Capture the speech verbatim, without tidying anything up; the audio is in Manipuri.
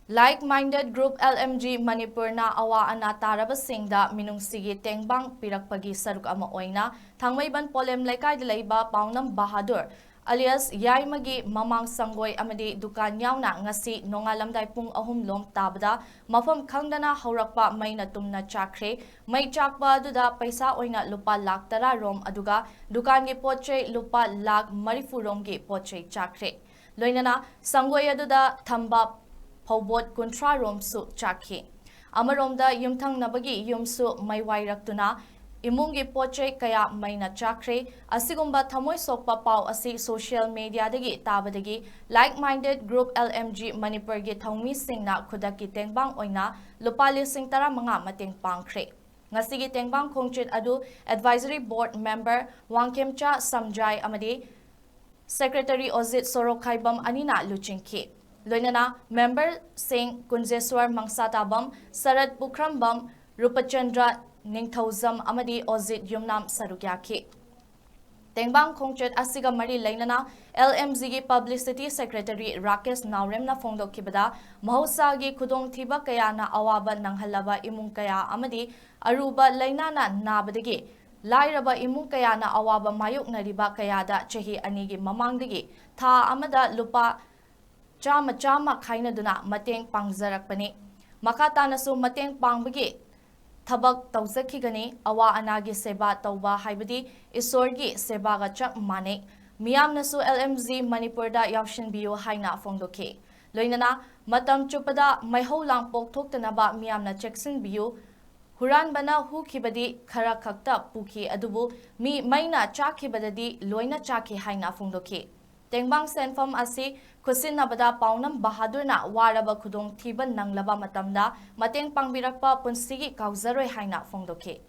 Like Minded Group L M G ꯃꯅꯤꯄꯨꯔꯅ ꯑꯋꯥ ꯑꯅꯥ ꯇꯥꯔꯕꯁꯤꯡꯗ ꯃꯤꯅꯨꯡꯁꯤꯒꯤ ꯇꯦꯡꯕꯥꯡ ꯄꯤꯔꯛꯄꯒꯤ ꯁꯔꯨꯛ ꯑꯃ ꯑꯣꯏꯅ ꯊꯥꯡꯃꯩꯕꯟ ꯄꯣꯂꯦꯝ ꯂꯩꯀꯥꯏꯗ ꯂꯩꯕ ꯄꯥꯎꯅꯝ ꯕꯍꯥꯗꯨꯔ alias ꯌꯥꯏꯃꯒꯤ ꯃꯃꯥꯡ ꯁꯪꯒꯣꯏ ꯑꯃꯗꯤ ꯗꯨꯀꯥꯟ ꯌꯥꯎꯅ ꯉꯁꯤ ꯅꯣꯡꯉꯥꯜꯂꯝꯗꯥꯏ ꯄꯨꯡ ꯑꯍꯨꯝ ꯂꯣꯝ ꯇꯥꯕꯗ ꯃꯐꯝ ꯈꯪꯗꯅ ꯍꯧꯔꯛꯄ ꯃꯩꯅ ꯇꯨꯝꯅ ꯆꯥꯛꯈ꯭ꯔꯦ꯫ ꯃꯩ ꯆꯥꯛꯄ ꯑꯗꯨꯗ ꯄꯩꯁꯥ ꯑꯣꯏꯅ ꯂꯨꯄꯥ ꯂꯥꯈ ꯇꯔꯥ ꯔꯣꯝ, ꯑꯗꯨꯒ ꯗꯨꯀꯥꯟꯒꯤ ꯄꯣꯠ ꯆꯩ ꯂꯨꯄꯥ ꯂꯥꯈ ꯃꯔꯤꯐꯨ ꯔꯣꯝꯒꯤ ꯄꯣꯠ ꯆꯩ ꯆꯥꯛꯈ꯭ꯔꯦ꯫ ꯂꯣꯏꯅꯅ ꯁꯪꯒꯣꯏ ꯑꯗꯨꯗ ꯊꯝꯕ ꯐꯧꯕꯣꯠ ꯀꯨꯟꯊ꯭ꯔꯥ ꯔꯣꯝꯁꯨ ꯆꯥꯛꯈꯤ꯫ ꯑꯃꯔꯣꯝꯗ ꯌꯨꯝꯊꯪꯅꯕꯒꯤ ꯌꯨꯝꯁꯨ ꯃꯩ ꯋꯥꯏꯔꯛꯇꯨꯅ ꯏꯃꯨꯡꯒꯤ ꯄꯣꯠ ꯆꯩ ꯀꯌꯥ ꯃꯩꯅ ꯆꯥꯛꯈ꯭ꯔꯦ꯫ ꯑꯁꯤꯒꯨꯝꯕ ꯊꯃꯣꯏ ꯁꯣꯛꯄ ꯄꯥꯎ ꯑꯁꯤ social media ꯗꯒꯤ ꯇꯥꯕꯗꯒꯤ Like Minded Group L M G ꯃꯅꯤꯄꯨꯔꯒꯤ ꯊꯧꯃꯤꯁꯤꯡꯅ ꯈꯨꯗꯛꯀꯤ ꯇꯦꯡꯕꯥꯡ ꯑꯣꯏꯅ ꯂꯨꯄꯥ ꯂꯤꯁꯤꯡ ꯇꯔꯥꯃꯉꯥ ꯃꯇꯦꯡ ꯄꯥꯡꯈ꯭ꯔꯦ꯫ ꯉꯁꯤꯒꯤ ꯇꯦꯡꯕꯥꯡ ꯈꯣꯡꯆꯠ ꯑꯗꯨ Advisory Board member ꯋꯥꯡꯈꯦꯝꯆꯥ ꯁꯝꯖꯥꯏ ꯑꯃꯗꯤ Secretary ꯑꯣꯖꯤꯠ ꯁꯣꯔꯣꯛꯈꯥꯏꯕꯝ ꯑꯅꯤꯅ ꯂꯨꯆꯤꯡꯈꯤ꯫ ꯂꯣꯏꯅꯅ member ꯁꯤꯡ ꯀꯨꯟꯖꯦꯁ꯭ꯋꯔ ꯃꯪꯁꯥꯇꯥꯕꯝ, ꯁꯔꯠ ꯄꯨꯈ꯭ꯔꯝꯕꯝ, ꯔꯨꯄꯆꯟꯗ꯭ꯔ ꯅꯤꯡꯊꯧꯖꯝ ꯑꯃꯗꯤ ꯑꯣꯖꯤꯠ ꯌꯨꯝꯅꯥꯝ ꯁꯔꯨꯛ ꯌꯥꯈꯤ꯫ ꯇꯦꯡꯕꯥꯡ ꯈꯣꯡꯆꯠ ꯑꯁꯤꯒ ꯃꯔꯤ ꯂꯩꯅꯅ L M G ꯒꯤ Publicity Secretary ꯔꯥꯀꯦꯁ ꯅꯥꯎꯔꯦꯝꯅ ꯐꯣꯡꯗꯣꯛꯈꯤꯕꯗ, ꯃꯍꯧꯁꯥꯒꯤ ꯈꯨꯗꯣꯡꯊꯤꯕ ꯀꯌꯥꯅ ꯑꯋꯥꯕ ꯅꯪꯍꯜꯂꯕ ꯏꯃꯨꯡ ꯀꯌꯥ ꯑꯃꯗꯤ ꯑꯔꯨꯕ ꯂꯥꯏꯅꯥꯅ ꯅꯥꯕꯗꯒꯤ ꯂꯥꯏꯔꯕ ꯏꯃꯨꯡ ꯀꯌꯥꯅ ꯑꯋꯥꯕ ꯃꯥꯌꯣꯛꯅꯔꯤꯕ ꯀꯌꯥꯗ ꯆꯍꯤ ꯑꯅꯤꯒꯤ ꯃꯃꯥꯡꯗꯒꯤ ꯊꯥ ꯑꯃꯗ ꯂꯨꯄꯥ ꯆꯥꯝꯃ ꯆꯥꯝꯃ ꯈꯥꯏꯅꯗꯨꯅ ꯃꯇꯦꯡ ꯄꯥꯡꯖꯔꯛꯄꯅꯤ꯫ ꯃꯈꯥ ꯇꯥꯅꯁꯨ ꯃꯇꯦꯡ ꯄꯥꯡꯕꯒꯤ ꯊꯕꯛ ꯇꯧꯖꯈꯤꯒꯅꯤ꯫ ꯑꯋꯥ ꯑꯅꯥꯒꯤ ꯁꯦꯕꯥ ꯇꯧꯕ ꯍꯥꯏꯕꯗꯤ ꯏꯁꯣꯔꯒꯤ ꯁꯦꯕꯥꯒ ꯆꯞ ꯃꯥꯟꯅꯩ꯫ ꯃꯤꯌꯥꯝꯅꯁꯨ L M G ꯃꯅꯤꯄꯨꯔꯗ ꯌꯥꯎꯁꯤꯟꯕꯤꯌꯨ ꯍꯥꯏꯅ ꯐꯣꯡꯗꯣꯛꯈꯤ꯫ ꯂꯣꯏꯅꯅ ꯃꯇꯝ ꯆꯨꯞꯄꯗ ꯃꯩꯍꯧ ꯂꯥꯡꯄꯣꯛ ꯊꯣꯛꯇꯅꯕ ꯃꯤꯌꯥꯝꯅ ꯆꯦꯛꯁꯤꯟꯕꯤꯌꯨ꯫ ꯍꯨꯔꯥꯟꯕꯅ ꯍꯨꯈꯤꯕꯗꯤ ꯈꯔ ꯈꯛꯇ ꯄꯨꯈꯤ, ꯑꯗꯨꯕꯨ ꯃꯤ ꯃꯩꯅ ꯆꯥꯛꯈꯤꯕꯗꯗꯤ ꯂꯣꯏꯅ ꯆꯥꯛꯈꯤ ꯍꯥꯏꯅ ꯐꯣꯡꯗꯣꯛꯈꯤ꯫ ꯇꯦꯡꯕꯥꯡ ꯁꯦꯟꯐꯝ ꯑꯁꯤ ꯈꯨꯠꯁꯤꯟꯅꯕꯗ ꯄꯥꯎꯅꯝ ꯕꯍꯥꯗꯨꯔꯅ ꯋꯥꯔꯕ ꯈꯨꯗꯣꯡꯊꯤꯕ ꯅꯪꯂꯕ ꯃꯇꯝꯗ ꯃꯇꯦꯡ ꯄꯥꯡꯕꯤꯔꯛꯄ ꯄꯨꯟꯁꯤꯒꯤ ꯀꯥꯎꯖꯔꯣꯏ ꯍꯥꯏꯅ ꯐꯣꯡꯗꯣꯛꯈꯤ꯫